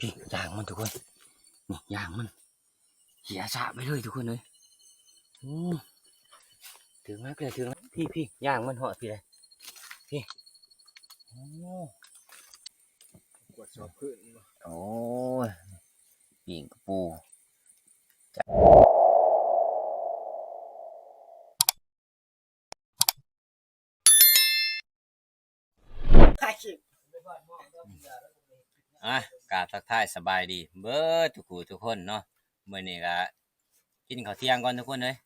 ນີ້ ຢາງມັນທຸກຄົນ ນີ້ ຢາງມັນ ເຂຍສະໄປເລີຍທຸກຄົນເອີຍ. ໂອ້ ຖືກແລ້ວ ຖືກແລ້ວ ພີ້ໆ ຢາງມັນຮອດພີ້ແຫຼະ ພີ້. ໂອ້ ກວດສອບຄືນບໍ່? ໂອ້ຍ ປີ້ງກະປູ ອ່ະ ກາບທັກທາຍສະບາຍດີເບິດທຸກຜູ້ທຸກຄົນເນາະ. ມື້ນີ້ກະກິນເຂົ້າທ່ຽງກ່ອນທຸກຄົນເອີຍ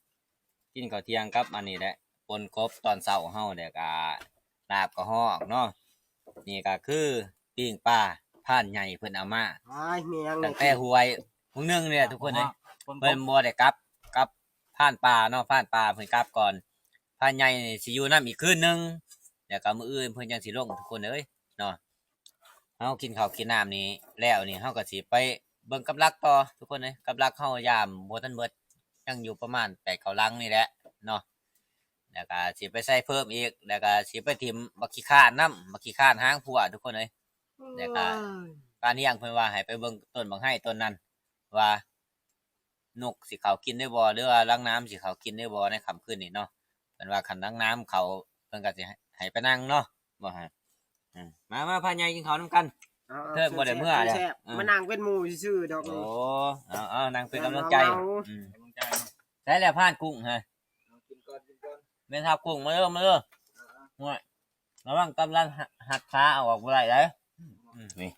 ກິນເຂົ້າທ່ຽງກັບອັນນີ້ແຫຼະ ປົ່ນກົບຕອນເຊົ້າເຮົາ ແລ້ວກະລາບກະຮອກເນາະ. ນີ້ກະຄືປີ້ງປາ ພານໃຫຍ່ເພິ່ນເອົາມາ ອ້າຍ ແມ່ນຫຍັງ ຕັ້ງແຕ່ຫ້ວຍຫວ່າງໜຶ່ງນີ້ແຫຼະທຸກຄົນເອີຍ ເພິ່ນບໍ່ໄດ້ກັບ ກັບພານປ່າເນາະ ພານປ່າເພິ່ນກັບກ່ອນ ພານໃຫຍ່ນີ້ຊິຢູ່ນຳອີກຄືນໜຶ່ງ ແລ້ວກໍມື້ອື່ນເພິ່ນຈັ່ງຊິລົງທຸກຄົນເອີຍເນາະ. ເຮົາກິນເຂົ້າກິນນ້ຳນີ້ແລ້ວນີ້ ເຮົາກໍຊິໄປເບິ່ງກັບຫຼັກຕໍ່ທຸກຄົນເອີຍ ກັບຫຼັກເຮົາຢາມບໍ່ທັນເບິດ ຍັງຢູ່ປະມານແປດເກົ້າຫຼັງນີ້ແຫຼະເນາະ. ແລ້ວກໍຊິໄປໃສ່ເພີ່ມອີກ ແລ້ວກໍຊິໄປຖິ້ມບັກຂີ້ຄ້ານນຳ ບັກຂີ້ຄ້ານຫາງພົ່ວທຸກຄົນເອີຍ. ແລ້ວກໍ ໂອ້ຍ ປານຮຽງເພິ່ນວ່າໃຫ້ໄປເບິ່ງຕົ້ນບັກໄຮຕົ້ນນັ້ນ ວ່ານົກຊິເຂົ້າກິນໄດ້ບໍ່ ຫຼືວ່າລັງໜາມຊິເຂົ້າກິນໄດ້ບໍ່ໃນຄ່ຳຄືນນີ້ເນາະ. ເພິ່ນວ່າຄັນລັງໜາມເຂົ້າ ເພິ່ນກໍຊິໃຫ້ ໃຫ້ໄປນັ່ງເນາະ ບໍ່ໃຫ້ ອືມ ມາ ມາ ພາໃຫຍ່ກິນເຂົ້ານຳກັນ ເອີ ເທີດບໍ່ໄດ້ເມືອແລ້ວ ແຊບໆ ເອີ ມານັ່ງເປັນໝູ່ຊື່ໆດອກ. ໂອ້ ເອົາໆ ນັ່ງເປັນກຳລັງໃຈ ອືມ ໃສແລ້ວພານກຸ້ງຮະ? ກິນກ່ອນ ກິນກ່ອນ ແມ່ນທັບກຸ້ງ ມາເດີ ມາເດີ. ເອີໆ ໂອ້ຍ ລະວັງກຳລັງ ຫ- ຫັກຂາເອົາອອກບໍ່ໄດ້ເດ້. ອືມ ນີ້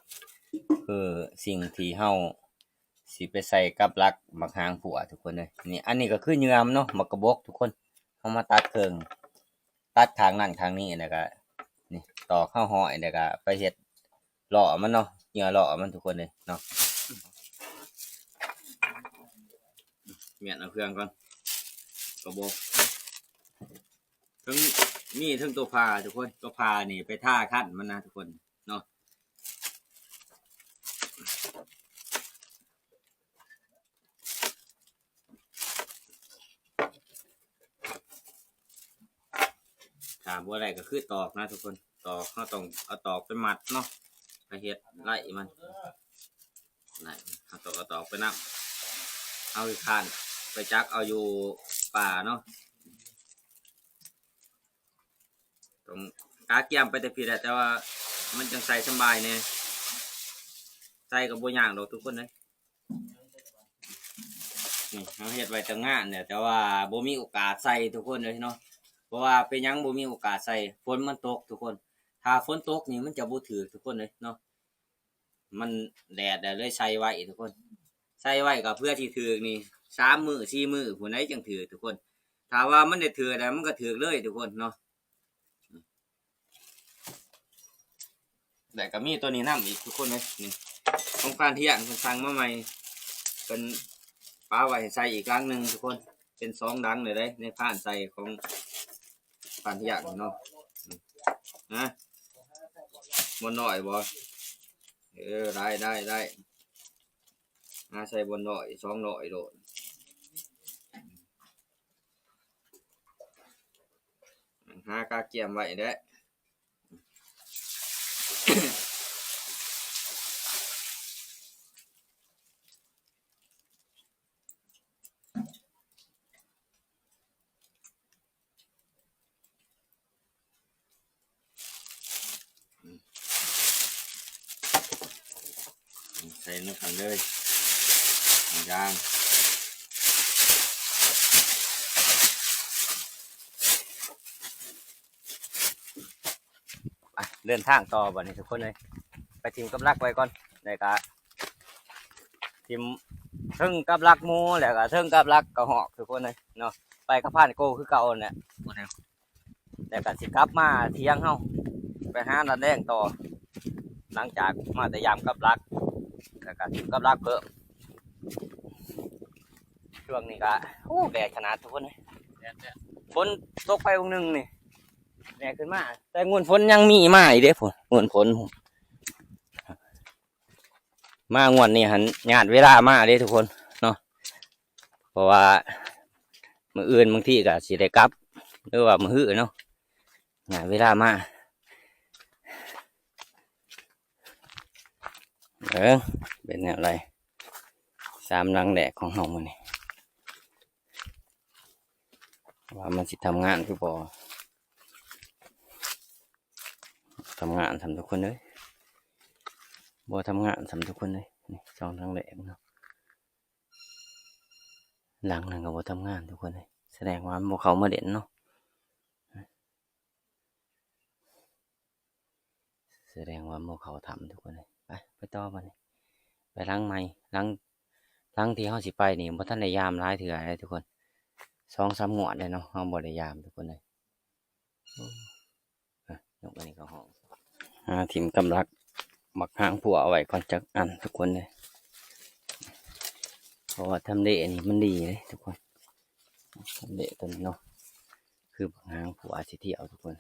ຄືສິ່ງທີ່ເຮົາຊິໄປໃສ່ກັບຫຼັກບັກຫາງພົ່ວທຸກຄົນເອີຍ. ນີ້ ອັນນີ້ກໍຄືເຫຍື່ອມັນເນາະ ໝາກກະບົກທຸກຄົນ ເຮົາມາຕັດເຄິ່ງ ຕັດຂ້າງນັ້ນຂ້າງນີ້ ແລ້ວກໍນີ້ ຕອກເຮົາຫ້ອຍ ແລ້ວກໍໄປເຮັດລໍ້ມັນເນາະ ເຫຍື່ອລໍ້ມັນທຸກຄົນເອີຍເນາະ. ມ້ຽນເອົາເຄື່ອງກ່ອນ ກະບົກ ເທິງ ມີເທິງຕົວຜ່າທຸກຄົນ ຕົວຜ່ານີ້ໄປທາຄັນມັນນະທຸກຄົນເນາະ. ຖ້າບໍ່ໄດ້ກໍຄືຕອກນະທຸກຄົນ ຕອກ ເຮົາຕ້ອງເອົາຕອກໄປມັດເນາະ ໄປເຮັດໄລ່ມັນ ໄລ່ ເຮົາຕ້ອງເອົາຕອກໄປນຳ ເຮົາຊິຄານໄປຈັກເອົາຢູ່ປ່າເນາະ. ຕ້ອງກະກຽມໄປແຕ່ພີ້ແຫຼະ ແຕ່ວ່າມັນຈັ່ງໃສ່ສະບາຍແດ່ ໃສ່ກໍບໍ່ຍາກດອກທຸກຄົນເອີຍ. ນີ້ເຮົາເຮັດໄວ້ຕັ້ງນານແລ້ວ ແຕ່ວ່າບໍ່ມີໂອກາດໃສ່ທຸກຄົນເອີຍເນາະ. ເພາະວ່າເປັນຫຍັງບໍ່ມີໂອກາດໃສ່? ຝົນມັນຕົກທຸກຄົນ ຖ້າຝົນຕົກນີ້ມັນຈະບໍ່ຖືກທຸກຄົນເອີຍເນາະ. ມັນແດດແລ້ວເລີຍໃສ່ໄວ້ທຸກຄົນ ໃສ່ໄວ້ກໍເພື່ອຊິຖືກນີ້ ສາມມື້ສີ່ມື້ພຸ້ນໃດຈັ່ງຖືກທຸກຄົນ. ຖ້າວ່າມັນໄດ້ຖືກແລ້ວ ມັນກໍຖືກເລີຍທຸກຄົນເນາະ. ແລ້ວກໍມີຕົວນີ້ນຳອີກທຸກຄົນເອີຍ ນີ້ ຂອງພານທ່ຽງ ເພິ່ນສັ່ງມາໃໝ່ ເພິ່ນປະໄວ້ໃສ່ອີກຫຼັງໜຶ່ງທຸກຄົນ ເປັນສອງຫຼັງເລີຍເດ້ ໃນພານໃສ່ຂອງ ປານທີ່ຢາກເນາະ ຮະ ບ່ອນນ້ອຍບໍ່? ເອີ ໄດ້ ໄດ້ ໄດ້ ຫາໃສ່ບ່ອນນ້ອຍ ສອງຮ້ອຍໂລດ ຫາກະກຽມໄວ້ແຫຼະ. ໃສ່ນຳກັນເລີຍ ຢ່າງ ໄປ ເດີນທາງຕໍ່ບັດນີ້ທຸກຄົນເອີຍ ໄປຖິ້ມກັບຫຼັກໄວ້ກ່ອນ ແລ້ວກະຖິ້ມເທິງກັບຫຼັກໝູ ແລ້ວກະເທິງກັບຫຼັກກະຮອກທຸກຄົນເອີຍເນາະ ໄປກັບພານໂກຄືເກົ່າຫັ້ນແຫຼະ ແລ້ວກະຊິກັບມາຖຽງເຮົາ ໄປຫານັດແລງຕໍ່ ຫຼັງຈາກມາແຕ່ຢາມກັບຫຼັກ ແລ້ວກະຖິ້ມກັບຫຼັກເພີ່ມ. ຊ່ວງນີ້ກະ ໂອ້ ແດດຂະໜາດທຸກຄົນເອີຍ ແດດ ແດດ ຝົນຕົກໄປວາງໜຶ່ງນີ້ ແດ່ຂຶ້ນມາ ແຕ່ງວນຝົນຍັງມີມາອີກເດ້ພຸ້ນ ງວນຝົນ ມາງວດນີ້ຫັ້ນຍາດເວລາມາເດ້ທຸກຄົນເນາະ ເພາະວ່າມື້ອື່ນບາງທີກໍຊິໄດ້ກັບ ຫຼືວ່າມື້ຮືເນາະ ຍາດເວລາມາ. ເອີ ເປັນແນວໃດ ສາມຫຼັງແລກຂອງເຮົາມື້ນີ້ ວ່າມັນຊິທຳງານຄືບໍ່ ທຳງານຊ້ຳທຸກຄົນເອີຍ ບໍ່ທຳງານຊ້ຳທຸກຄົນເອີຍ. ນີ້ສອງຫຼັງແລກເນາະ ຫຼັງນັ້ນກໍບໍ່ທຳງານທຸກຄົນເອີຍ ສະແດງວ່າມັນບໍ່ເຂົ້າມາເຫຼັ້ນເນາະ. ສະແດງວ່າບໍ່ເຂົ້າຖ້ຳທຸກຄົນເອີຍ. ໄປ ໄປຕໍ່ບັດນີ້ ໄປຫຼັງໃໝ່ ຫຼັງ ຫຼັງທີ່ເຮົາຊິໄປນີ້ບໍ່ທັນໄດ້ຢາມຫຼາຍເທື່ອເດ້ທຸກຄົນ ສອງສາມງວດແລ້ວເນາະ ເຮົາບໍ່ໄດ້ຢາມທຸກຄົນເອີຍ. ອະ ຍົກອັນນີ້ເຂົ້າຫ້ອງ ຫາຖິ້ມກຳລັກບັກຫາງພົວເອົາໄວ້ກ່ອນຈັກອັນທຸກຄົນເອີຍ ເພາະວ່າທຳເລນີ້ມັນດີເດ້ທຸກຄົນ ທຳເລຕົວນີ້ເນາະ ຄືບັກຫາງພົວຊິທຽວທຸກຄົນ.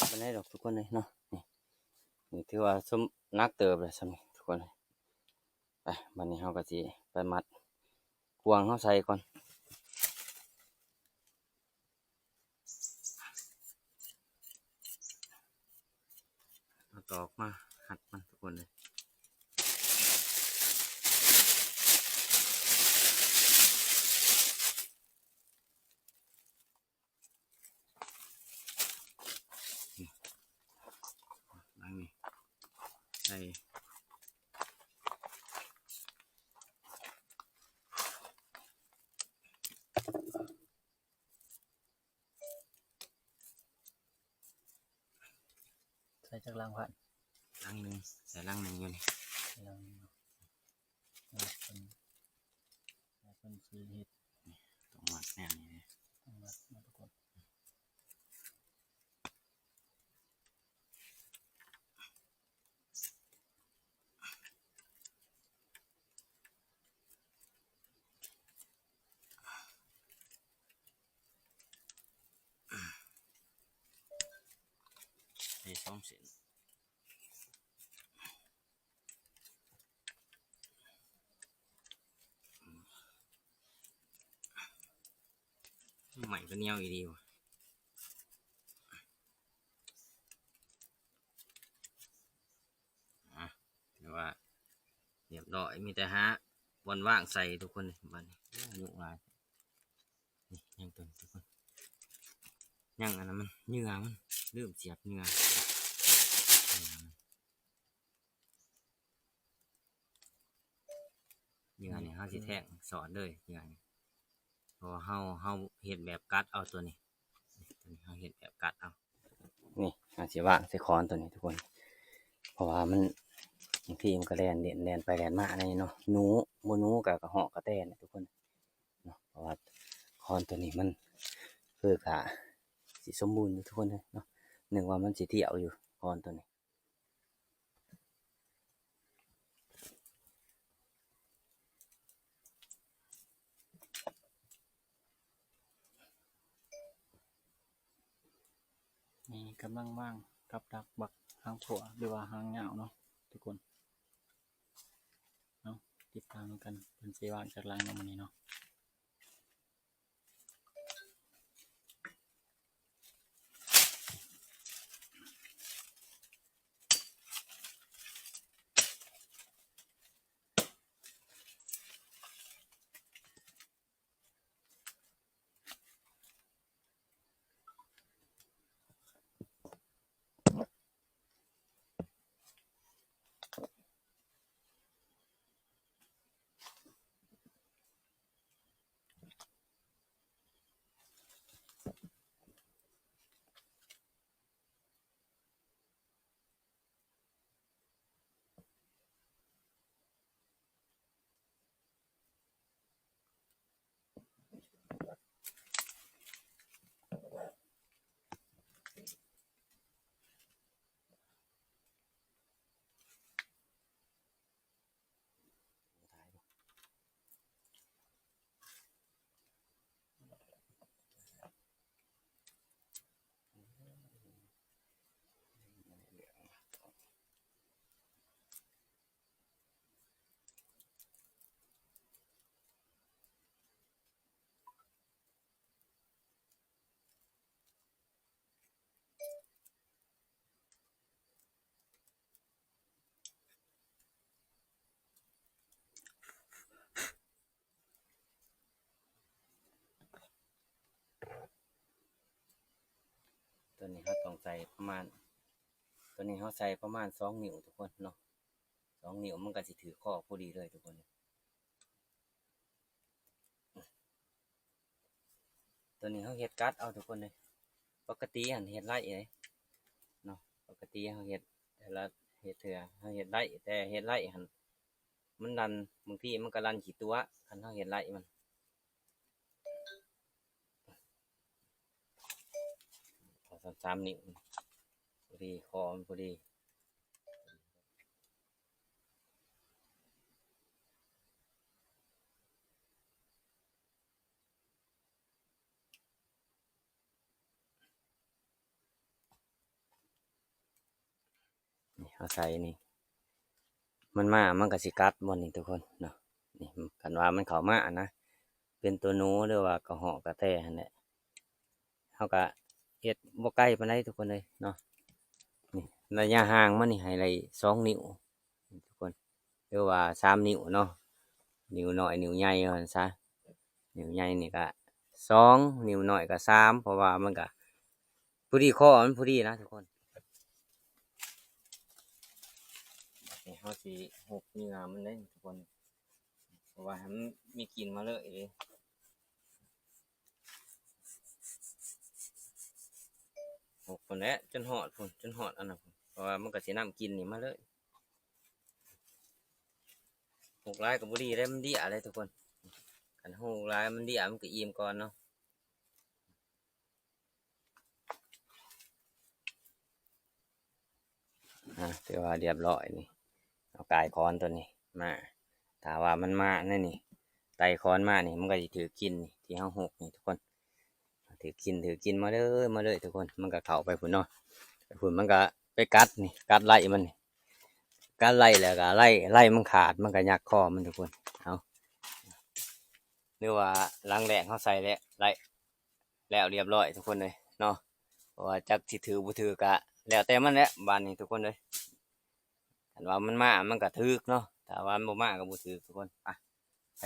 ປານໃດດອກທຸກຄົນເອີຍເນາະ ນີ້ ນີ້ຖືວ່າສົມໜັກເຕີບແລ້ວສ່ຳນີ້ທຸກຄົນເອີຍ. ໄປ ບັດນີ້ເຮົາກໍຊິໄປມັດກວາງເຮົາໃສ່ກ່ອນ ເອົາຕອກມາຮັດມັນທຸກຄົນເອີຍ. ຫຼັງນີ້ໃສ່ ໃສ່ຈັກຫຼັງພັນ? ຫຼັງໜຶ່ງ ໃສ່ຫຼັງໜຶ່ງຢູ່ນີ້ ຫຼັງໜຶ່ງເນາະ ເພິ່ນ ເພິ່ນຊິເຮັດ ຕ້ອງມັດແນວນີ້ເດ້ ຕ້ອງມັດເນາະທຸກຄົນ. ໄດ້ສອງເສັ້ນ ໄມ້ກໍໜຽວອີ່ຫຼີວ່າ. ອາ ຖືວ່າຮຽບຮ້ອຍ ມີແຕ່ຫາບ່ອນວາງໃສ່ທຸກຄົນ. ບັດນີ້ ໂອ້ ຫຍຸ້ງຫຼາຍ ນີ້ ຍັງຕົວນີ້ທຸກຄົນ ຍັງອັນນັ້ນມັນ ເຫຍື່ອມັນ ລືມສຽບເຫຍື່ອ ເຫຍື່ອນີ້ເຮົາຊິແທງສອດເລີຍເຫຍື່ອນີ້ ເພາະວ່າເຮົາ ເຮົາເຮັດແບບກັດເອົາຕົວນີ້ ຕົວນີ້ເຮົາເຮັດແບບກັດເອົາ. ນີ້ເຮົາຊິວາງໃສ່ຄ້ອນຕົວນີ້ທຸກຄົນ ເພາະວ່າມັນ ບາງທີມັນກໍແລ່ນເລ່ນ ແລ່ນໄປແລ່ນມາໃນນີ້ເນາະ ໜູ ບໍ່ໜູກໍ ກະຮອກກະແຕນທຸກຄົນເນາະ ເພາະວ່າຄ້ອນຕົວນີ້ມັນ ຄືກະຊິສົມບູນຢູ່ທຸກຄົນເນາະ ນຶກວ່າມັນຊິທຽວຢູ່ ຄ້ອນຕົວນີ້. ນີ້ກຳລັງວາງກັບດັກບັກຫາງພົວ ຫຼືວ່າຫາງຍາວເນາະທຸກຄົນ ເອົາ ຕິດຕາມນຳກັນ ເພິ່ນຊິວາງຈັກຫຼັງເນາະມື້ນີ້ເນາະ. ນີ້ ຕົວນີ້ເຮົາຕ້ອງໃສ່ປະມານ ຕົວນີ້ເຮົາໃສ່ປະມານສອງນິ້ວທຸກຄົນເນາະ ສອງນິ້ວມັນກໍຊິຖືກຄໍພໍດີເລີຍທຸກຄົນ. ຕົວນີ້ເຮົາເຮັດກັດເອົາທຸກຄົນເດ້ ປົກກະຕິຫັ້ນເຮັດໄລ່ເດ້ເນາະ ປົກກະຕິເຮົາເຮັດແຕ່ລະ ເຮັດເທື່ອເຮົາເຮັດໄລ່ ແຕ່ເຮັດໄລ່ຫັ້ນມັນລັນ ບາງທີມັນກໍລັນຂີ້ຕົວະ ຄັນເຮົາເຮັດໄລ່ມັນ ເອົາສາມນິ້ວ ພໍດີ ຄໍມັນພໍດີ. ນີ້ ເຮົາໃສ່ນີ້ ມັນມາ ມັນກໍຊິກັດບ່ອນນີ້ທຸກຄົນເນາະ ນີ້ ຄັນວ່າມັນເຂົ້າມານະ ເປັນຕົວໜູ ຫຼືວ່າກະຮອກກະແຕຫັ້ນແຫຼະ ເຮົາກະເຮັດບໍ່ໄກປານໃດທຸກຄົນເອີຍເນາະ ນີ້ ໄລຍະຫ່າງມັນນີ້ໃຫ້ໄດ້ສອງນິ້ວທຸກຄົນ ຫຼືວ່າສາມນິ້ວເນາະ ນິ້ວນ້ອຍ ນິ້ວໃຫຍ່ວ່າຊັ້ນຊະ ນິ້ວໃຫຍ່ນີ້ກະສອງ ນິ້ວນ້ອຍກະສາມ ເພາະວ່າມັນກະພໍດີ ຄໍມັນພໍດີນະທຸກຄົນ. ບາດນີ້ເຮົາຊິຫົກເຫຍື່ອມັນເດ້ທຸກຄົນ ເພາະວ່າໃຫ້ມັນມີກິ່ນມາເລີຍເດ້ ຫົກພຸ້ນແຫຼະ ຈົນຮອດພຸ້ນ ຈົນຮອດອັນນັ້ນພຸ້ນ ເພາະວ່າມັນກໍຊິນຳກິ່ນນີ້ມາເລີຍ. ຫົກຫຼາຍກໍບໍ່ດີເດ້ ມັນເດຍເດ້ທຸກຄົນ ຄັນຫົກຫຼາຍມັນເດຍ ມັນກໍອີ່ມກ່ອນເນາະ. ອ່າ ຖືວ່າຮຽບຮ້ອຍນີ້ ເອົາກາຍຄ້ອນຕົວນີ້ມາ ຖ້າວ່າມັນມາແນວນີ້ ໄຕ່ຄ້ອນມານີ້ ມັນກໍຊິຖືກກິ່ນນີ້ ທີ່ເຮົາຫົກນີ້ທຸກຄົນ ຖືກກິ່ນ ຖືກກິ່ນ ມາເລີຍ ມາເລີຍທຸກຄົນ ມັນກໍເຂົ້າໄປພຸ້ນເນາະ ໄປພຸ້ນມັນກໍໄປກັດນີ້ ກັດໄລ່ມັນນີ້ ກັດໄລ່ແລ້ວກໍໄລ່ ໄລ່ມັນຂາດ ມັນກໍຍັກຄໍມັນທຸກຄົນ ເອົາ ຫຼືວ່າຫຼັງແລກເຮົາໃສ່ແລ້ວ ໄລ່ ແລ້ວຮຽບຮ້ອຍທຸກຄົນເອີຍເນາະ ເພາະວ່າຈັກຊິຖືກບໍ່ຖືກກະແລ້ວແຕ່ມັນແຫຼະ ບາດນີ້ທຸກຄົນເອີຍ ຄັນວ່າມັນມາມັນກະຖືກເນາະ ຖ້າວ່າມັນບໍ່ມາກໍບໍ່ຖືກທຸກຄົນ. ໄປ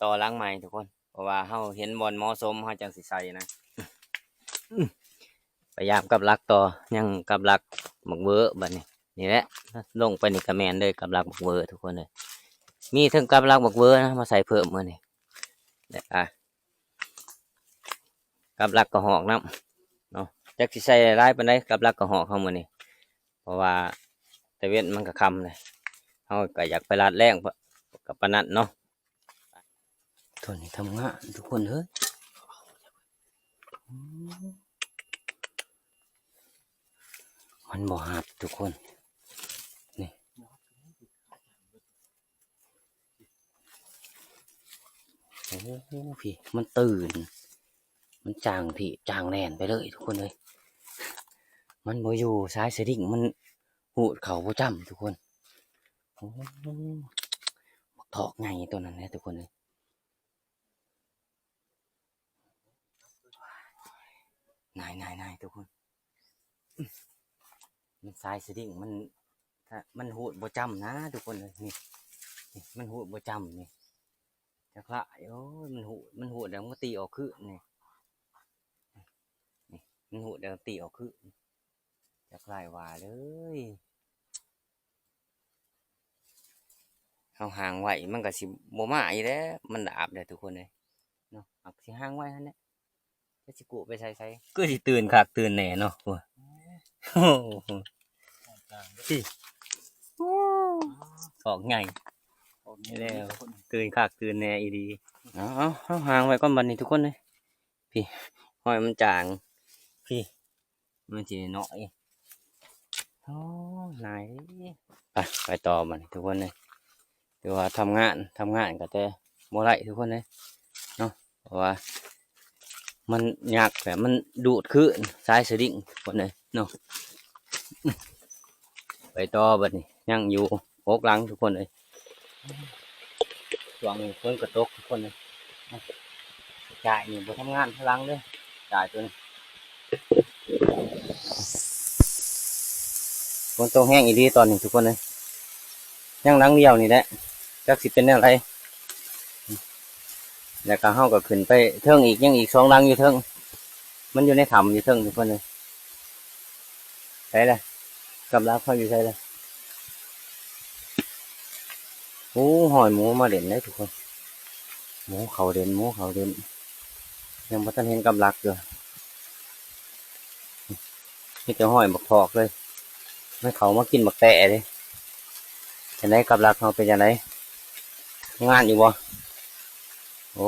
ຕໍ່ຫຼັງໃໝ່ທຸກຄົນ ເພາະວ່າເຮົາເຫັນບ່ອນເໝາະສົມເຮົາຈັ່ງຊິໃສ່ນະ ພະຍາຍາມກັບຫຼັກຕໍ່ ຍັງກັບຫຼັກບັກເວີ ບາດນີ້ ນີ້ແຫຼະ ລົງໄປນີ້ກະແມ່ນເລີຍ ກັບຫຼັກບັກເວີທຸກຄົນເອີຍ ມີເຖິງກັບຫຼັກບັກເວີນະ ມາໃສ່ເພີ່ມມື້ນີ້ ແລ້ວກະ ກັບຫຼັກກະຮອກນຳເນາະ ຈັກຊິໃສ່ຫຼາຍປານໃດ ກັບຫຼັກກະຮອກເຮົາມື້ນີ້ ເພາະວ່າຕາເວັນມັນກະຄ່ຳແລ້ວ ເຮົາກະຢາກໄປລາດແລ້ງ ກະປານນັ້ນເນາະ. ຕົວນີ້ທຳງານທຸກຄົນເອີຍ ມັນບໍ່ຮັບທຸກຄົນ ນີ້ ໂອ້ໂຫ ພີ້ ມັນຕື່ນ ມັນຈ້າງພີ້ຈ້າງແລ່ນໄປເລີຍທຸກຄົນເອີຍ ມັນບໍ່ຢູ່ ສາຍສະລິງມັນຮູດເຂົ້າບໍ່ຈ້ຳທຸກຄົນ ໂອ້ ບັກຖອກໃຫຍ່ຕົວນັ້ນແຫຼະທຸກຄົນເອີຍ ນາຍໆໆ ທຸກຄົນ ມັນສາຍສະລິງ ມັນ ມັນຮູດບໍ່ຈ້ຳນະທຸກຄົນເອີຍ ນີ້ ນີ້ ມັນຮູດບໍ່ຈ້ຳນີ້ ຈັກລະ ໂອ້ຍ ມັນຮູດ ມັນຮູດແລ້ວມັນກໍຕີອອກຄືນນີ້ ນີ້ ມັນຮູດແລ້ວຕີອອກຄືນ ຈັກລາຍວ່າເລີຍ ເຮົາຫາງໄວ້ມັນກໍຊິບໍ່ມາອີກແຫຼະ ມັນດາບແຫຼະທຸກຄົນເອີຍເນາະ ຫາກຊິຫາງໄວ້ຫັ້ນແຫຼະ ຈັກຊິກູ້ໄປໃສໃສ ຄືຊິຕື່ນຄັກຕື່ນແນ່ເນາະ ໂອ້ ພີ້ ໂອ້ ຖອກໃຫຍ່ ແລ້ວ ຕື່ນຄັກຕື່ນແນ່ອີ່ຫຼີ ເອົາ ເອົາ ເຮົາຫາງໄວ້ກ່ອນບັດນີ້ທຸກຄົນເອີຍ ພີ້ ຫ້ອຍມັນຈາງ ພີ້ ມັນຊິນ້ອຍ ໂອ້ ນາຍເອີຍ ໄປ ໄປຕໍ່ບັດນີ້ທຸກຄົນເອີຍ ຖືວ່າທຳງານ ທຳງານກໍແຕ່ບໍ່ໄດ້ທຸກຄົນເອີຍເນາະ ເພາະວ່າມັນຍັກແບບມັນດູດຄືນສາຍສະລິງທຸກຄົນເອີຍເນາະ ໄປຕໍ່ບັດນີ້ ຍັງຢູ່ຫົກຫຼັງທຸກຄົນເອີຍ ຊ່ວງນີ້ຝົນກໍຕົກທຸກຄົນເອີຍ ຈ່າຍນີ້ບໍ່ທຳງານພະລັງເດີ້ ຈ່າຍຕົວນີ້ ຝົນຕົກແຮງອີ່ຫຼີຕອນນີ້ທຸກຄົນເອີຍ ຍັງຫຼັງດຽວນີ້ແຫຼະ ຈັກຊິເປັນແນວໃດ ແລ້ວກໍເຮົາກໍຂຶ້ນໄປເທິງອີກ ຍັງອີກສອງຫຼັງຢູ່ເທິງ ມັນຢູ່ໃນຖ້ຳຢູ່ເທິງທຸກຄົນເອີຍ ໃສລະ? ກຳລັກເຮົາຢູ່ໃສລະ? ໂອ້ ຮອຍໝູມາເຫຼັ້ນເດ້ທຸກຄົນ. ໝູເຂົ້າເຫຼັ້ນ ໝູເຂົ້າເຫຼັ້ນ. ຍັງບໍ່ທັນເຫັນກຳລັກຢູ່. ມີແຕ່ຮອຍບັກຖອກເລີຍ. ມັນເຂົ້າມາກິນບັກແຕະເດ້. ຈັ່ງໃດ ກຳລັກເຮົາເປັນຈັ່ງໃດ? ທຳງານຢູ່ບໍ່? ໂອ້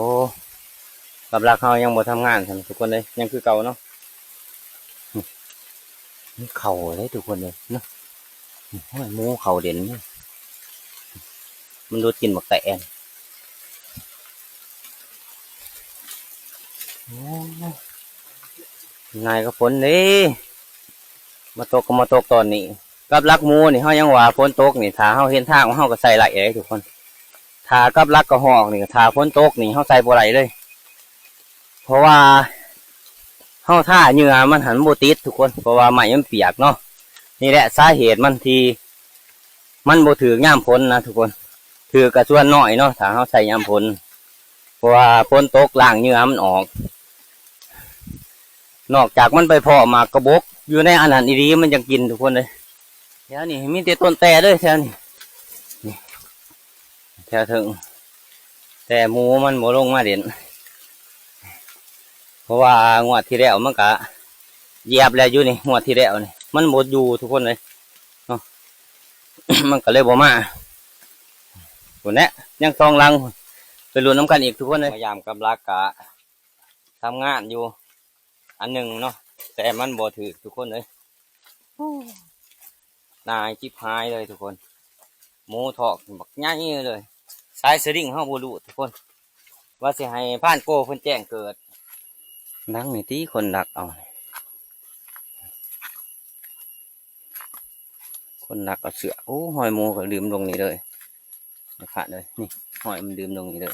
ກຳລັກເຮົາຍັງບໍ່ທຳງານຊັ້ນທຸກຄົນເອີຍ. ຍັງຄືເກົ່າເນາະ. ມັນເຂົ້າເດ້ທຸກຄົນເອີຍເນາະ. ໂອ້ຍ ໝູເຂົ້າເຫຼັ້ນ. ມັນດູດກິນບັກແຕະ. ໂອ້ຍ ງ່າຍກະຝົນເດ້. ມາຕົກກະມາຕົກຕອນນີ້. ກັບຫຼັກໝູນີ້ ເຮົາຍັງວ່າຝົນຕົກນີ້ ຖ້າເຮົາເຫັນທາງ ເຮົາກະໃສ່ໄດ້ເດ້ທຸກຄົນ. ຖ້າກັບຫຼັກກະຮອກນີ້ ຖ້າຝົນຕົກນີ້ ເຮົາໃສ່ບໍ່ໄດ້ເລີຍ. ເພາະວ່າເຮົາທາເຫຍື່ອມັນຫັ້ນບໍ່ຕິດທຸກຄົນ ເພາະວ່າໄມ້ມັນປຽກເນາະ. ນີ້ແຫຼະສາເຫດມັນທີ່ມັນບໍ່ຖືກຍາມຝົນນະທຸກຄົນ. ຖືກກະສ່ວນໜ້ອຍເນາະ ຖ້າເຮົາໃສ່ຍາມຝົນ ເພາະວ່າຝົນຕົກລ້າງເຫຍື່ອມັນອອກ. ນອກຈາກມັນໄປເພາະໝາກກະບົກຢູ່ໃນອັນນັ້ນອີ່ຫຼີ ມັນຈັ່ງກິນທຸກຄົນເອີຍ. ແຖວນີ້ມີແຕ່ຕົ້ນແຕເລີຍແຖວນີ້. ນີ້ ແຖວເທິງ ແຕ່ໝູມັນບໍ່ລົງມາເຫຼັ້ນ ເພາະວ່າງວດທີ່ແລ້ວມັນກະຢຽບແລ້ວຢູ່ນີ້. ງວດທີ່ແລ້ວນີ້ມັນບໍ່ຢູ່ທຸກຄົນເອີຍເນາະ. ມັນກະເລີຍບໍ່ມາ. ພຸ້ນແຫຼະ ຍັງສອງຫຼັງ ໄປລຸ້ນນຳກັນອີກທຸກຄົນເອີຍ. ມາຢາມກັບຫຼັກກະທຳງານຢູ່ອັນໜຶ່ງເນາະ ແຕ່ມັນບໍ່ຖືກທຸກຄົນເອີຍ. ໂອ້ ໜ່າຍຈິບຫາຍເລີຍທຸກຄົນ. ໝູຖອກບັກໃຫຍ່ເລີຍ. ສາຍສະລິງເຮົາບໍ່ຫຼຸດທຸກຄົນ ວ່າຊິໃຫ້ພານໂກເພິ່ນແຈ້ງເກີດ. ຫຼັງນີ້ຕິ ຄົນລັກເອົາ ຄົນລັກເອົາເຊືອກ. ໂອ້ ຮອຍໝູກະດື່ມລົງນີ້ເລີຍ ພະເອີຍ. ນີ້ ຮອຍມັນດື່ມລົງນີ້ເລີຍ.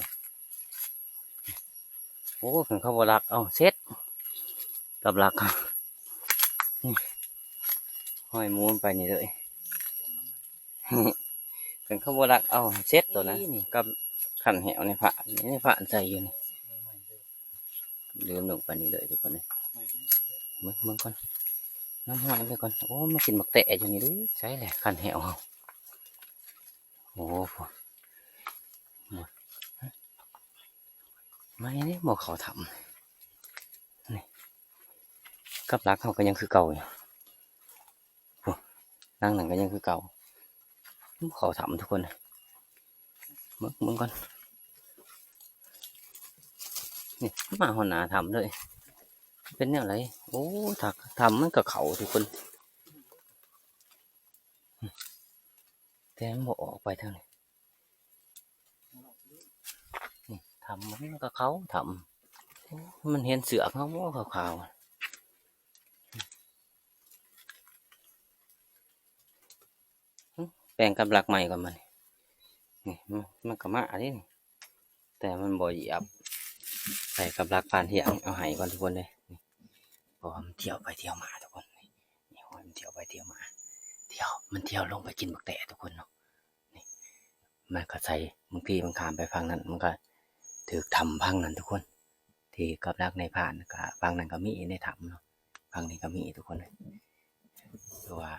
ໂອ້ ຄັນເຂົາບໍ່ລັກເອົາເສັດ ກັບຫຼັກ. ນີ້ ຮອຍໝູມັນໄປນີ້ເລີຍ. ຄັນເຂົາບໍ່ລັກເອົາເສັດໂຕນະ. ນີ້ ກັບຄັນແຫວນີ້ພະ ນີ້ພະໃສ່ຢູ່ນີ້ ລືມລົງໄປນີ້ເລີຍທຸກຄົນເອີຍ. ເບິ່ງ ເບິ່ງກ່ອນ ນຳຮອຍໄປກ່ອນ. ໂອ້ ມາກິນບັກແຕະຢູ່ນີ້ເດ້. ໃສແຫຼະຄັນແຫວເຮົາ? ໂອ້ ມານີ້ບໍ່ເຂົ້າຖ້ຳນີ້. ກັບຫຼັກເຮົາກະຍັງຄືເກົ່າຢູ່. ໂອ້ ຫຼັງນັ້ນກະຍັງຄືເກົ່າ. ເຂົ້າຖ້ຳທຸກຄົນ. ເບິ່ງ ເບິ່ງກ່ອນ. ນີ້ ມາຮອດໜ້າຖ້ຳເລີຍ. ເປັນແນວໃດ? ໂອ້ ຖ້າຖ້ຳມັນກະເຂົ້າທຸກຄົນ ແຕ່ມັນບໍ່ອອກໄປທາງນີ້. ນີ້ ຖ້ຳມັນກະເຂົ້າຖ້ຳ. ໂອ້ ມັນເຫັນເຊືອກເຮົາບໍ່ຂາວໆ. ແປງກັບຫຼັກໃໝ່ກ່ອນບາດນີ້. ນີ້ ມັນ ມັນກະມາເດ້ນີ້ ແຕ່ມັນບໍ່ຢຽບ. ໃສ່ກັບຫຼັກຜ່ານທຽງເອົາໃຫ້ກ່ອນທຸກຄົນເດີ. ນີ້ ເພາະວ່າມັນທ່ຽວໄປທ່ຽວມາທຸກຄົນ. ນີ້ ນີ້ ຮອຍມັນທ່ຽວໄປທ່ຽວມາ ທ່ຽວ ມັນທ່ຽວລົງໄປກິນບັກແຕະທຸກຄົນເນາະ. ນີ້ ມັນກະໃສ່ ບາງທີມັນຂ້າມໄປຝັ່ງນັ້ນ ມັນກະຖືກຖ້ຳຝັ່ງນັ້ນທຸກຄົນ. ທີ່ກັບຫຼັກໃນຜ່ານກະ ຝັ່ງນັ້ນກະມີໃນຖ້ຳເນາະ ຝັ່ງນີ້ກະມີທຸກຄົນ. ຄືວ່າ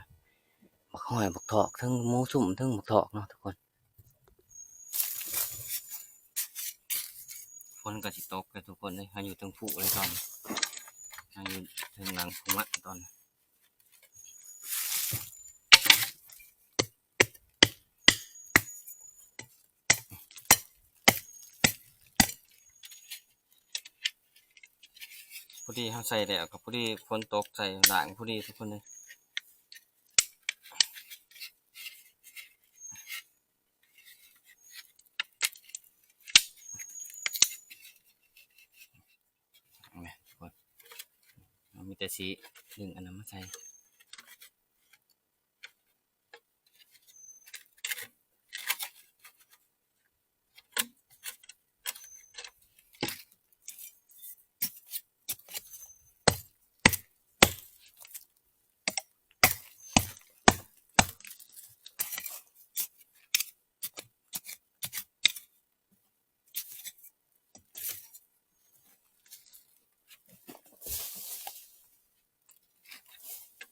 ບັກຮອຍບັກຖອກ ເທິງໝູຊຸ່ມ ເທິງບັກຖອກເນາະທຸກຄົນ. ຝົນກະຊິຕົກແລ້ວທຸກຄົນເອີຍ. ເຮົາຢູ່ເທິງພູເລີຍຕອນນີ້ ເຮົາຢູ່ເທິງຫຼັງພູມັນຕອນນີ້. ພໍດີເຮົາໃສ່ແລ້ວກະພໍດີຝົນຕົກໃສ່ ລ້າງພໍດີທຸກຄົນເອີຍ. ເອົາແມະ ເອົາ ມີແຕ່ຊິດຶງອັນນັ້ນມາໃສ່. ໂ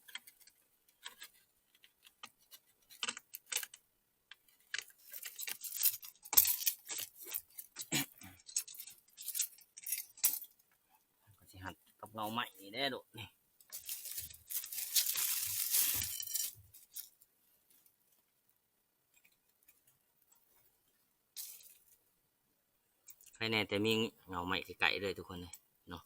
ເງົາໄມ້ນີ້ແດ່ໂດດນີ້. ໃຄແນ່ແຕ່ມີເງົາໄມ້ໃກ້ໆເລີຍທຸກຄົນເອີຍເນາະ.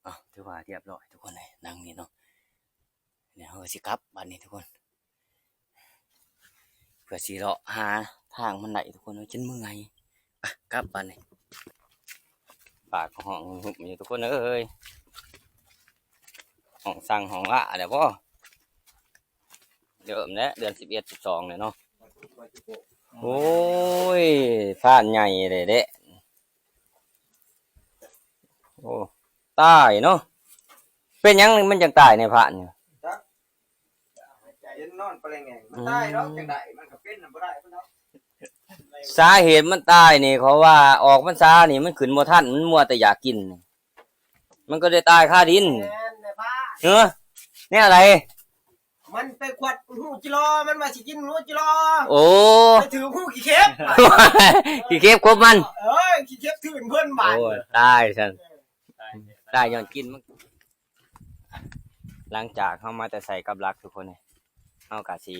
ອ້າວ ຖືວ່າຮຽບຮ້ອຍທຸກຄົນເອີຍ ຫຼັງນີ້ເນາະ. ແລ້ວເຮົາກໍຊິກັບບາດນີ້ທຸກຄົນ ເພື່ອຊິເລາະຫາທາງມັນໄດ້ທຸກຄົນເອີຍ ຈົນເມື່ອຍ. ໄປ ກັບບາດນີ້. ປາກກໍຮ້ອງຮຸບຢູ່ທຸກຄົນເອີຍ ຮ້ອງສັ່ງຮ້ອງລາແລ້ວບໍ? ເລີ່ມແລ້ວ ເດືອນສິບເອັດ ສິບສອງແລ້ວເນາະ. ໂອ້ຍ ຟານໃຫຍ່ເດ້ເດ້. ໂອ້ ຕາຍເນາະ. ເປັນຫຍັງມັນຈັ່ງຕາຍໃນພານນີ້? ຈັກ ເຫັນນອນປະແລງແງງ ມັນຕາຍດອກ ອືມ ຈັ່ງໃດ ມັນກໍເປັນນຳບໍ່ໄດ້ພຸ້ນດອກ. ສາເຫດມັນຕາຍນີ້ ເພາະວ່າອອກພັນສານີ້ມັນຂຶ້ນບໍ່ທັນ ມັນມົວແຕ່ຢາກກິນ ມັນກໍເລີຍຕາຍຄາດິນ. ແມ່ນແຫຼະປ້າ. ເອີ ແນວໃດ? ມັນໄປຂວັດຮູຈີລໍ ມັນວ່າຊິກິນຮູຈີລໍ. ໂອ້ ໄປຖືກຮູຂີ້ເຂັບ ຂີ້ເຂັບກົບມັນ. ເອີ ຂີ້ເຂັບຖືນເພິ່ນບາດ. ໂອ້ ຕາຍຊັ້ນ ຕາຍຍ້ອນກິນມັນ. ຫຼັງຈາກເຮົາມາແຕ່ໃສ່ກັບຫຼັກທຸກຄົນເອີຍ ເຮົາກະຊິ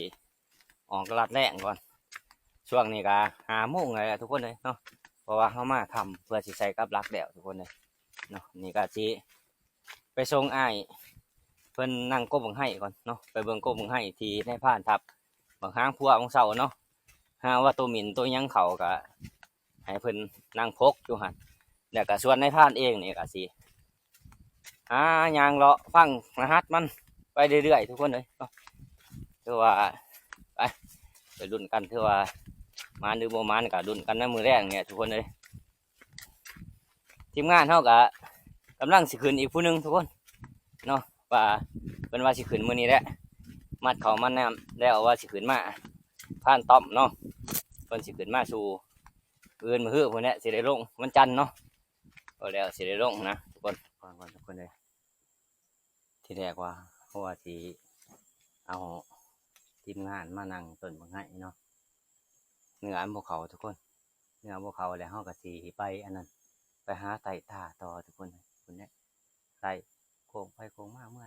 ອອກລັດແລ້ງກ່ອນ. ຊ່ວງນີ້ກະຫ້າໂມງແລ້ວທຸກຄົນເອີຍເນາະ ເພາະວ່າເຮົາມາຄ່ຳເພື່ອຊິໃສ່ກັບຫຼັກແລ້ວທຸກຄົນເອີຍເນາະ. ນີ້ກະຊິໄປສົ່ງອ້າຍເພິ່ນນັ່ງກົບບັກໄຮກ່ອນເນາະ ໄປເບິ່ງກົບບັກໄຮທີ່ນາຍພານທັບບັກຫາງພົວຂອງເຊົາເນາະ. ຫາວ່າໂຕໝິ່ນໂຕຫຍັງເຂົ້າກະ ໃຫ້ເພິ່ນນັ່ງພົກຢູ່ຫັ້ນ ແລ້ວກະສ່ວນນາຍພານເອງນີ້ກະຊິຫາຍ່າງເລາະຟັງລະຫັດມັນໄປເລື້ອຍໆ ທຸກຄົນເອີຍເນາະ. ຖືວ່າ ໄປ ໄປລຸ້ນກັນ ຖືວ່າໝານຫຼືບໍ່ໝານກະລຸ້ນກັນໃນມື້ແລງນີ້ທຸກຄົນເອີຍ. ທີມງານເຮົາກະກຳລັງຊິຂຶ້ນອີກຜູ້ໜຶ່ງທຸກຄົນເນາະ ວ່າເພິ່ນວ່າຊິຂຶ້ນມື້ນີ້ແຫຼະ ມັດເຂົ້າມັດນ້ຳແລ້ວວ່າຊິຂຶ້ນມາ ພານຕ້ອມເນາະ ເພິ່ນຊິຂຶ້ນມາສູ່ ມື້ອື່ນມື້ຮືພຸ້ນແຫຼະ ຊິໄດ້ລົງວັນຈັນເນາະ ກໍແລ້ວຊິໄດ້ລົງນະທຸກຄົນ. ກ່ອນກ່ອນທຸກຄົນເດີ ທີແລກວ່າ ເພາະວ່າຊິເອົາທີມງານມານັ່ງຕົ້ນບັກໄຮເນາະ ເໜື່ອມັນບໍ່ເຂົ້າທຸກຄົນ ເໜື່ອບໍ່ເຂົ້າແລ້ວເຮົາກໍຊິໄປອັນນັ້ນ ໄປຫາໄຕ່ຕາຕໍ່ທຸກຄົນ ພຸ້ນແຫຼະ ໄຕ່ໂຄ້ງໄປໂຄ້ງມາເມືອ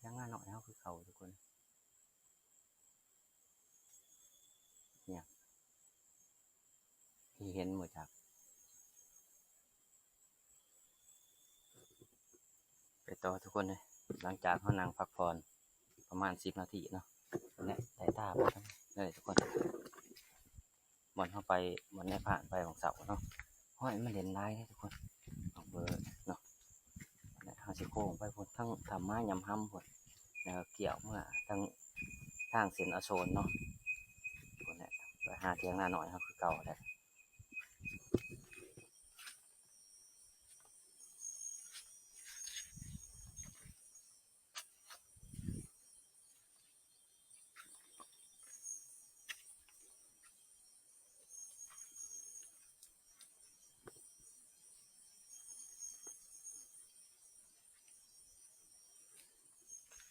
ທຽງນານ້ອຍເຮົາຄືເກົ່າທຸກຄົນ. ເອີຍ ເຫັນບໍ່ຈັກ ໄປຕໍ່ທຸກຄົນເອີຍ. ຫຼັງຈາກເຮົານັ່ງພັກຜ່ອນປະມານສິບນາທີເນາະ ແລະ ໄຕ່ຕາໄປເລີຍທຸກຄົນ ບ່ອນເຮົາໄປ ບ່ອນນາຍພານໄປຫວ່າງເຊົ້າເນາະ. ຫ້ອຍ ມັນເຫັນຫຼາຍເດ້ທຸກຄົນ ເບິ່ງເນາະ. ແລະ ເຮົາຊິໂຄ້ງໄປພຸ້ນ ທາງຖ້ຳໝາຫຍ້ຳຮຳພຸ້ນ ແລ້ວກໍກ່ຽວເມືອທາງ ທາງເສັ້ນອະໂສນເນາະ ພຸ້ນແຫຼະ ໄປຫາຖຽງນານ້ອຍເຮົາຄືເກົ່າແຫຼະ.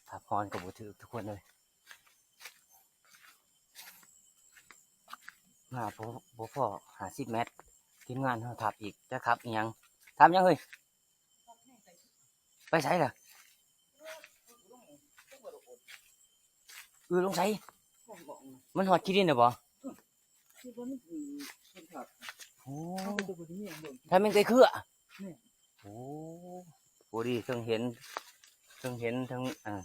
ຖ້າພອນກໍບໍ່ຖືກທຸກຄົນເອີຍ ມາບໍ່ ບໍ່ພໍຫ້າສິບແມັດ ທີມງານເຮົາທັບອີກ ຈັກທັບອີ່ຫຍັງ ທັບຫຍັງເຮີ້ຍ? ໄປໃສລະ? ອື ລົງໃສ? ມັນຮອດຂີ້ດິນແລ້ວບໍ່? ໂອ້ ຖ້າແມ່ນໄກ່ເຄືອ ໂອ້ ພໍດີເທິງເຫັນ ເທິງເຫັນ ເທິງ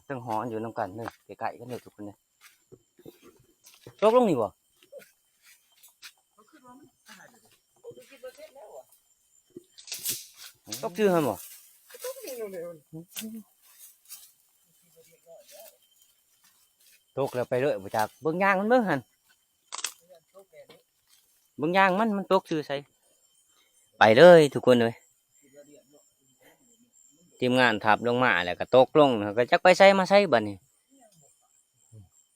ເທິງຮອນຢູ່ນຳກັນເດີ ໃກ້ໆກັນເດີທຸກຄົນເດີ. ຕົກລົງນີ້ບໍ່? ຕົກຊື່ຫັ້ນບໍ່? ຕົກແລ້ວໄປເລີຍບໍ່ຈັກ ເບິ່ງຍາງມັນເບິ່ງຫັ້ນ ເບິ່ງຍາງມັນ ມັນຕົກຊື່ໃສ ໄປເລີຍທຸກຄົນເອີຍ. ທີມງານທັບລົງມາແລ້ວກໍຕົກລົງ ກໍຈັກໄປໃສມາໃສບັດນີ້.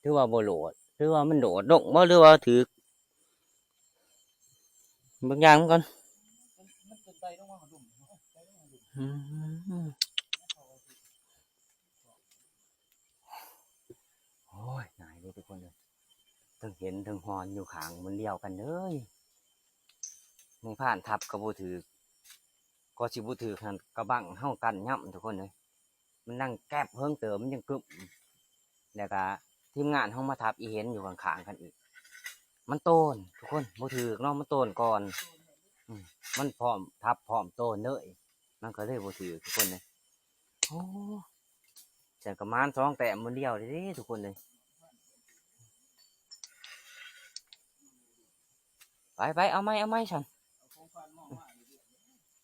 ຖືວ່າບໍ່ໂດດ ຫຼືວ່າມັນໂດດລົງບໍ່ ຫຼືວ່າຖືກ ເບິ່ງຢ່າງມັນກ່ອນ. ອືມ ໂອ້ຍ ງ່າຍເດ້ທຸກຄົນເອີຍ ເທິງເຫັນເທິງຮອນຢູ່ຂ້າງມັນດຽວກັນເລີຍ. ນາຍພານທັບກໍບໍ່ຖືກ ກໍຊິບໍ່ຖືກຫັ້ນ ກະບັ້ງເຮົາກັ້ນຢ້ຳທຸກຄົນເອີຍ. ມັນນັ່ງແກັບເຫິງເຕີບ ມັນຍັງກຶບ ແລ້ວກະທີມງານເຮົາມາທັບອີເຫັນຢູ່ຂ້າງໆກັນອີກ ມັນໂຕນທຸກຄົນ ບໍ່ຖືກເນາະ ມັນໂຕນກ່ອນ ອືມ ມັນພ້ອມທັບພ້ອມໂຕນເລີຍ ມັນກໍເລີຍບໍ່ຖືກທຸກຄົນເອີຍ. ໂອ້ ຊັ້ນກໍໝານສອງແຕ້ມມື້ດຽວເດ້ທຸກຄົນເອີຍ. ໄປໆ ເອົາໃໝ່ ເອົາໃໝ່ຊັ້ນ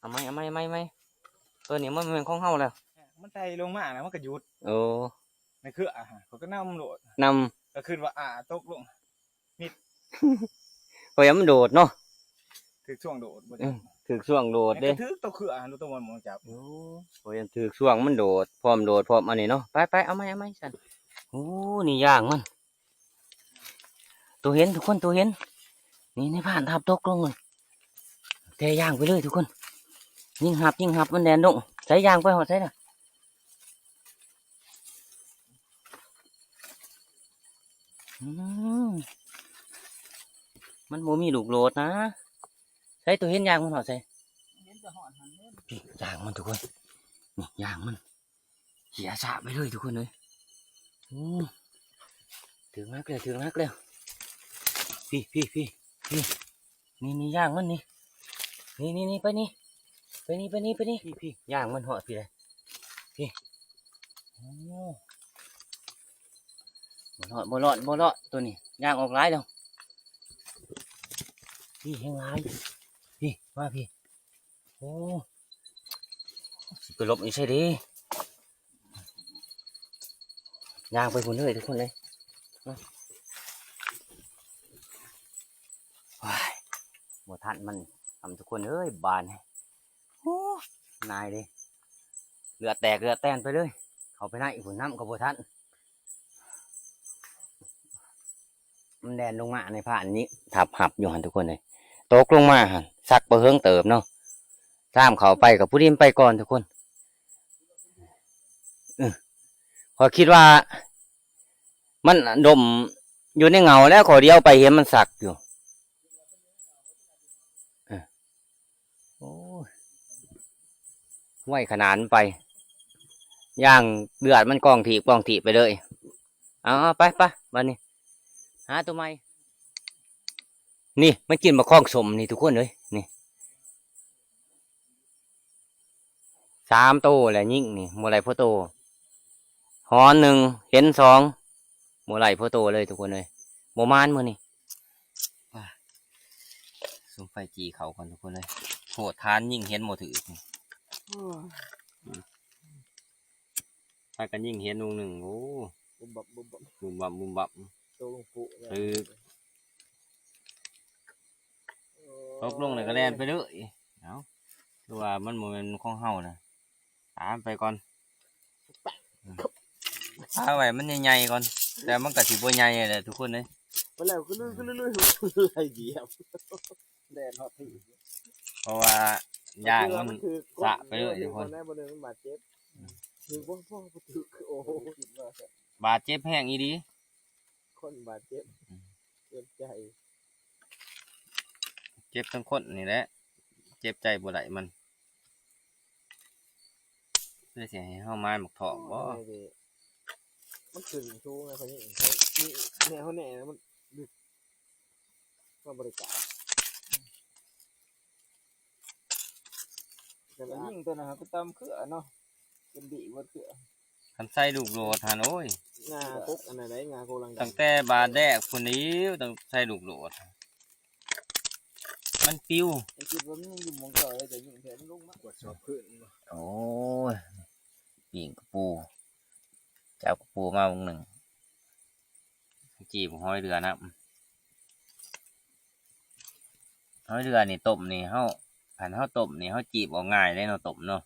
ເອົາໃໝ່ ເອົາໃໝ່ ເອົາໃໝ່ ໂຕນີ້ມັນແມ່ນຂອງເຮົາແລ້ວ ມັນໄຕ່ລົງມາແລ້ວມັນກໍຢຸດ. ໂອ້ ໃນເຄືອ ເຂົາກໍນຳໂລດ ນຳ ກໍຄິດວ່າ ອາ ຕົກລົງ ມິດ ເພາະວ່າມັນໂດດເນາະ ຖືກຊ່ວງໂດດບໍ່ ອືມ ຖືກຊ່ວງໂດດເດ້ ຖືກໂຕເຄືອ ໂຕມັນບໍ່ຈັບ. ໂອ້ ເພາະວ່າຖືກຊ່ວງມັນໂດດ ພ້ອມໂດດພ້ອມອັນນີ້ເນາະ. ໄປໆ ເອົາໃໝ່ ເອົາໃໝ່ຊັ້ນ. ໂອ້ ນີ້ຢ່າງມັນ ໂຕເຫັນທຸກຄົນ ໂຕເຫັນ ນີ້ ໃນຜ່ານທັບຕົກລົງເລີຍ ແຕ່ຍ່າງໄປເລີຍທຸກຄົນ ຍິງຮັບ ຍິງຮັບ ມັນແລ່ນລົງ ໃສ ຍ່າງໄປຮອດໃສລະ? ອືມ ມັນບໍ່ມີລູກໂດດນະ ໃສ ໂຕເຫັນຍ່າງມັນຮອດໃສ? ເຫັນແຕ່ຮອດຫັ້ນເດ້ ພີ້ ຍ່າງມັນທຸກຄົນ ນີ້ ຍ່າງມັນ ເສຍສະໄປເລີຍທຸກຄົນເອີຍ ໂອ້ ຖືກນັກແລ້ວ ຖືກນັກແລ້ວ ພີ້ ພີ້ ພີ້ ພີ້ ນີ້ ນີ້ ຍ່າງມັນນີ້ ນີ້ ນີ້ ນີ້ ໄປນີ້ ໄປນີ້ ໄປນີ້ ໄປນີ້ ພີ້ ພີ້ ຍ່າງມັນຮອດພີ້ແຫຼະ ພີ້ ໂອ້ ບໍ່ລອດ ບໍ່ລອດ ບໍ່ລອດ ໂຕນີ້ຍ່າງອອກຫຼາຍແລ້ວ ພີ້ ແຮງຫຼາຍ ພີ້ ມາພີ້ ໂອ້ ຊິໄປຫຼົບຢູ່ໃສເດ ຍ່າງໄປພຸ້ນເລີຍທຸກຄົນເອີຍ ໂອ້ຍ ບໍ່ທັນມັນນຳທຸກຄົນເອີຍ ບາດນີ້ ໂອ້ ນາຍເດ້ ເລືອດແຕກເລືອດແຕນໄປເລີຍ ເຂົ້າໄປໃນພຸ້ນ ນຳກໍບໍ່ທັນ ມັນແລ່ນລົງມາໃນຜ່ານນີ້ ທັບຮັບຢູ່ຫັ້ນທຸກຄົນເອີຍ ຕົກລົງມາຫັ້ນ ສັກບໍ່ເຫິງເຕີບເນາະ ຊາມເຂົ້າໄປກໍຜູ້ດິນໄປກ່ອນທຸກຄົນ ເອີ ຂ້ອຍຄິດວ່າ ມັນດົມຢູ່ໃນເຫງົາແລ້ວ ຂ້ອຍດຽວໄປເຫັນມັນສັກຢູ່ ເອີ ໂອ້ຍ ໄວຂະໜາດໄປ ຍ່າງເລືອດມັນກອງຖີບກອງຖີບໄປເລີຍ ເອົາ ເອົາ ໄປ ໄປ ບາດນີ້ ຫາໂຕໃໝ່ ນີ້ ມັນກິນບັກຄອງສົ້ມນີ້ທຸກຄົນເອີຍ ນີ້ ສາມໂຕແຫຼະຍິງນີ້ ບໍ່ໄດ້ພໍໂຕ ຫອນໜຶ່ງ ເຫັນສອງ ບໍ່ໄດ້ພໍໂຕເລີຍທຸກຄົນເອີຍ ບໍ່ໝານມື້ນີ້ ສຸມໄຟຈີ່ເຂົ້າກ່ອນທຸກຄົນເອີຍ ໂພດ ທານຍິງເຫັນບໍ່ຖືກ ໂອ້ຍ ພາກັນຍິງເຫັນວງໜຶ່ງ ໂອ້ ບຸບບັບ ບຸບບັບ ບຸບບັບ ບຸບບັບ ໂຕລົງປຸ ຖືກ ໂອ້ຍ ຕົກລົງແລ້ວກໍແລ່ນໄປເລີຍ ເອົ້າ ຄືວ່າມັນບໍ່ແມ່ນຂອງເຮົານະ ຕາມໄປກ່ອນ ອືມ ປະໄວ້ມັນໃຫຍ່ໆກ່ອນ ແຕ່ມັນກໍຊິບໍ່ໃຫຍ່ແຫຼະທຸກຄົນເອີຍ ໄປແລ້ວ ຄືລື ຄືລື ຄືລື ໄລ່ຢຽບ ແລ່ນຮອດທີ່ ເພາະວ່າຢາກມັນສະໄປເລີຍທຸກຄົນ ບໍ່ໄດ້ ບໍ່ໄດ້ ມັນບາດເຈັບ ອືມ ຖືກບໍ່ ບໍ່ຖືກ ໂອ້ໂຫ ບາດເຈັບແຮງອີ່ຫຼີ ຄົນບາດເຈັບ ອືມ ເຈັບໃຈ ເຈັບທັງຄົນນີ້ແຫຼະ ເຈັບໃຈບໍ່ໄດ້ມັນ ເພື່ອຊິໃຫ້ເຮົາມານໝາກທອກບໍ່? ມັນຂຶ້ນສູງນະ ເຂົາຍິງ ເຂົາຍິງແນວເຮົາແນ່ ມັນ ມາບໍລິການ ແຕ່ວ່າຍິງຕົວນັ້ນກໍຕຳເຄືອເນາະ ຈົນດີເບິດເຄືອ ຄັນໃສ່ລູກໂດດຫັ້ນ ໂອ້ຍ ງາກົກອັນນັ້ນໄດ໋ ງາກົກລັງກາ ຕັ້ງແຕ່ບາດແລກພຸ້ນແລ້ວ ຕ້ອງໃສ່ລູກໂດດ ມັນປິວ ໄປຄິດວ່າມັນຍັງຢູ່ໝ່ອງເກົ່າ ແຕ່ຍິງແທ້ ມັນລົງມາກວດສອບຄືນ ໂອ້ຍ ປີ້ງກະປູ ຈັບກະປູມາເບິ່ງໜຶ່ງ ຈີບຫອຍເດືອນຳ ຫອຍເດືອນີ້ຕົ້ມນີ້ ເຮົາ ຄັນເຮົາຕົ້ມນີ້ ເຮົາຈີບອອກງ່າຍເດ້ເນາະ ຕົ້ມເນາະ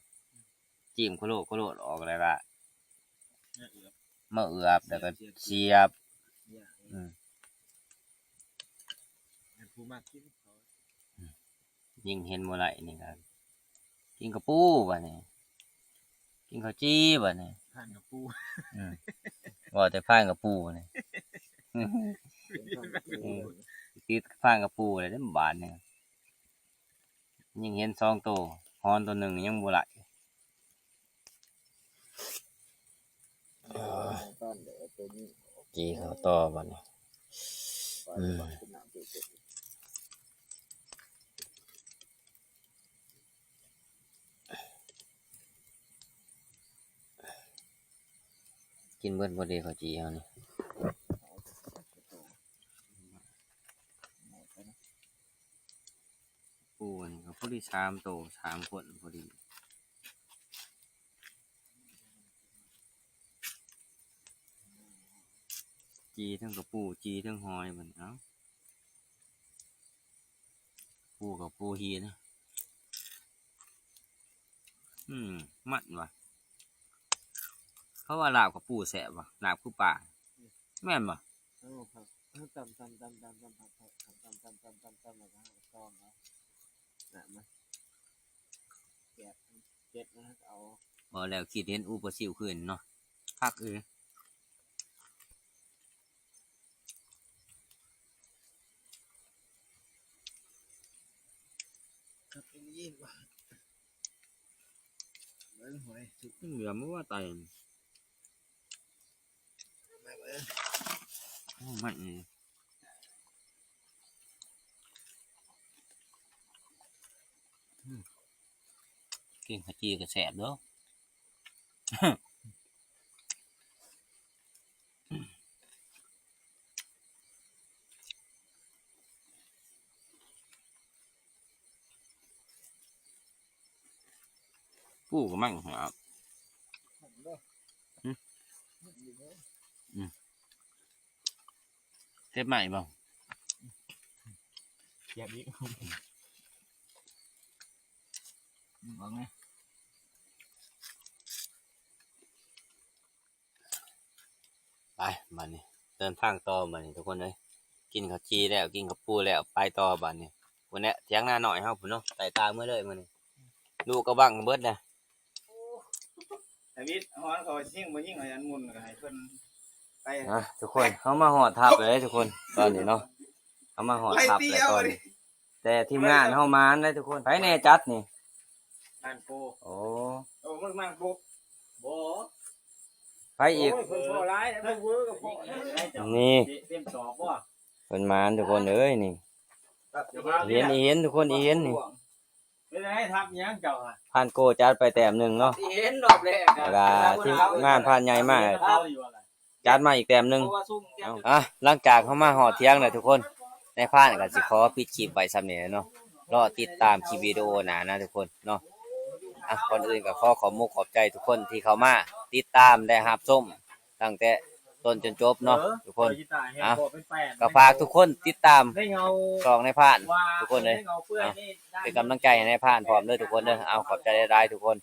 ຈີບໂຄໂລດໂຄໂລດອອກແລ້ວລະ ມາເອືອບ ແລ້ວກໍສຽບ ອືມ ຜູ້ມັກກິນ ຍິງເຫັນບໍ່ໄດ້ນີ້ກໍກິນກະປູບາດນີ້ ກິນເຂົ້າຈີ່ບາດນີ້ ຜ່ານກະປູ ອືມ ເວົ້າແຕ່ຜ່ານກະປູນີ້ ຕິດຜ່ານກະປູແລ້ວເດ້ບາດນີ້ ຍິງເຫັນສອງໂຕ ຫອນໂຕໜຶ່ງຍັງບໍ່ໄດ້ ຈີ່ເຂົ້າຕໍ່ບາດນີ້ ອືມ ກິນເບິດບໍ່ເດ ເຂົ້າຈີ່ເຮົານີ້? ປູນີ້ກໍພໍດີສາມໂຕ ສາມຄົນພໍດີ ຈີ່ເທິງກະປູ ຈີ່ເທິງຫອຍບັດນີ້ ເອົ້າ ປູກັບປູຫີນ ອືມ ມັນຫວາ ເຂົາວ່າລາບກະປູແຊບຫວາ ລາບຄືປາ ແມ່ນບໍ່? ເອີ ຄັກ ເຮົາຕຳໆໆໆໆ ຕຳໆໆໆ ແລ້ວກໍເອົາ ບໍ່ແລ້ວຄິດເຫັນອູປາຊິວຄືນເນາະ ຄັກເອີຍ. ຄັກອີ່ຫຼີວ່າ ເບິ່ງຫອຍສຸກ ມັນເຫຼືອມບໍ່ວ່າໄຕ ມາເບິ່ງ ໂອ້ ມັນນີ້ ອືມ ກິນເຂົ້າຈີ່ກໍແຊບເດີ້. ປູກໍມັນຫາ ອືມ ອືມ ເກັບໃໝ່ບໍ່? ເກັບອີກ ອືມ ເອົາໄງ? ໄປ ບາດນີ້ເດີນທາງຕໍ່ ບາດນີ້ທຸກຄົນເອີຍ ກິນເຂົ້າຈີ່ແລ້ວ ກິນເຂົ້າປູແລ້ວ ໄປຕໍ່ບາດນີ້. ພຸ້ນແຫຼະ ຖຽງນານ້ອຍເຮົາພຸ້ນເນາະ ໄຕ່ຕາເມືອເລີຍມື້ນີ້ ລູກກະບັ້ງເບິດນະ. ໂອ້ ທຳອິດ ຮອນເຂົາຊິງບໍ່ຍິງ ອັນໝຸ່ນກໍໃຫ້ເພິ່ນໄປ ອ່ະ ທຸກຄົນ ເຮົາມາຮອດທັບແລ້ວເດ້ທຸກຄົນ ຕອນນີ້ເນາະ ເຮົາມາຮອດທັບແລ້ວຕອນນີ້. ແຕ່ທີມງານເຮົາມານເດ້ທຸກຄົນ. ໃຜແດ່ຈັດນີ້? ທ່ານໂກ. ໂອ້ ໂອ້ ມຶງມາໂກ. ບໍ່ ໃຜອີກ? ໂອ້ຍ ເພິ່ນພໍຫຼາຍ ເພິ່ນເວີກັບພໍ ນີ້ ເຕັມສອບບໍ່? ເພິ່ນມານທຸກຄົນເອີຍ ນີ້ ເຫັນ ອີເຫັນທຸກຄົນ ອີເຫັນນີ້ ເປັນໄງ ທັບຫຍັງເຈົ້າຫະ? ທ່ານໂກຈັດໄປແຕ້ມໜຶ່ງເນາະ ອີເຫັນຮອບແລກ ແລ້ວກໍທີມງານພານໃຫຍ່ມາ ຈັດມາອີກແຕ້ມໜຶ່ງ. ເອົາ ອ່ະ ຫຼັງຈາກເຮົາມາຮອດຖຽງແລ້ວທຸກຄົນ ນາຍພານກໍຊິຂໍປິດຄລິບໄວ້ສ່ຳນີ້ແຫຼະເນາະ ລໍຕິດຕາມຄລິບວິດີໂອໜ້ານະທຸກຄົນເນາະ. ອ່ະ ກ່ອນອື່ນກໍຂໍຂອບມຸກຂອບໃຈທຸກຄົນທີ່ເຂົ້າມາຕິດຕາມ ແລະ ຮັບຊົມຕັ້ງແຕ່ຕົ້ນຈົນຈົບເນາະທຸກຄົນ. ອ່ະ ກໍຝາກທຸກຄົນຕິດຕາມຊ່ອງນາຍພານທຸກຄົນເລີຍ ອ່ະ ເປັນກຳລັງໃຈໃຫ້ນາຍພານພ້ອມເດີທຸກຄົນເດີ. ເອົາ ຂອບໃຈຫຼາຍໆທຸກຄົນ.